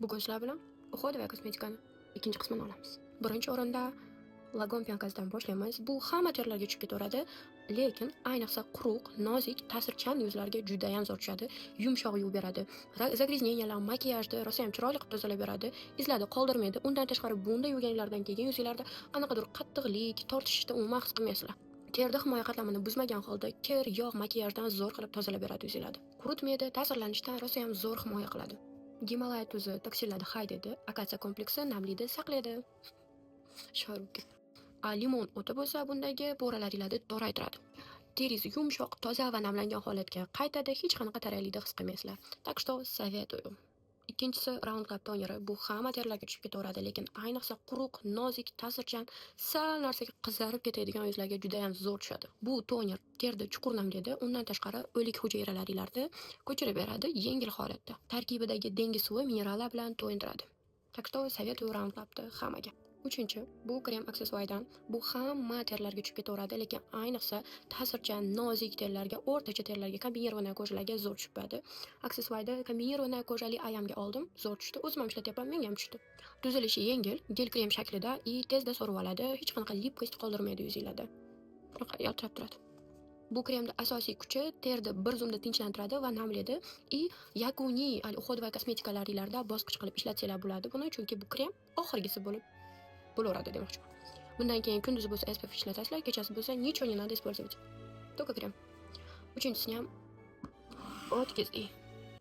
Bugun sizlar bilan уходовая kosmetikani ikkinchi qismini olamiz. Birinchi o'rinda Lagom пенка sidan boshlaymiz. Bu hamma terilarga tushib ketaveradi, lekin ayniqsa quruq, nozik, ta'sirchan yuzlarga judayam zo'r tushadi. Yumshoq yuvib beradi. Загрязнения lar, makiyajni rosayam chiroyli qilib tozalab beradi. Izlarni qoldirmaydi. Undan tashqari, bunda yuvganlardan keyin yuzinglarda qanaqadir qattiqlik, tortishishni umuman his qilmaysizlar. Terida himoya qatlamini buzmagan holda kir, yog', makiyajdan zo'r qilib tozalab beradi yuzinglarni. Quritmaydi, ta'sirlanishdan rosayam zo'r himoya qiladi. Gimalaya tuzi toksinlarni haydaydi, akatsiya kompleksi namlikni saqlaydi. Shoir bo'lib ketdim. A limon o'ti bo'lsa, bundagi пора laringlarni toraytiradi. Teringiz yumshoq, toza va namlangan holatga qaytadi, hech qanaqa taranglikni his qilmaysizlar. Так что советую. Ikkinchisi Round Lab toneri. Bu hamma terilarga tushib ketaveradi, lekin ayniqsa quruq, nozik, ta'sirchan, sal narsaga qizarib ketadigan yuzlarga judayam zo'r tushadi. Bu toner terida chuqur namlaydi, undan tashqari o'lik hujayralaringlarni ko'chirib beradi yengil holatda. Tarkibidagi dengiz suvi minerallar bilan to'yintiradi. Так что советую Round Labni hammaga. Uchinchi, bu krem Access. Bu hamma terilarga tushib ketaveradi, lekin ayniqsa ta'sirchan, nozik terilarga, o'rtacha terilarga, комбинированная кожа larga zo'r tushib beradi. Access Yda комбинированная кожа li ayamga oldim, zo'r tushdi. O'zim ham ishlatyapman, menga ham tushdi. Tuzilishi yengil, gel krem shaklida и tezda so'rib oladi, hech qanaqa липкость qoldirmaydi yuzinglarda. Shunaqa yaltirab turadi. Bu kremni asosiy kuchi terni bir zumda tinchlantiradi va namlaydi и yakuniy hali уходовая kosmetikalaringlarda bosqich qilib ishlatsanglar bo'ladi buni, chunki bu krem oxirgisi bo'lib bo'laveradi demoqchiman. Bundan keyin kunduzi bo'lsa SPF ishlatasizlar, kechasi bo'lsa ничего не надо использовать. Только krem. Uchinchisini ham o'tkazdik.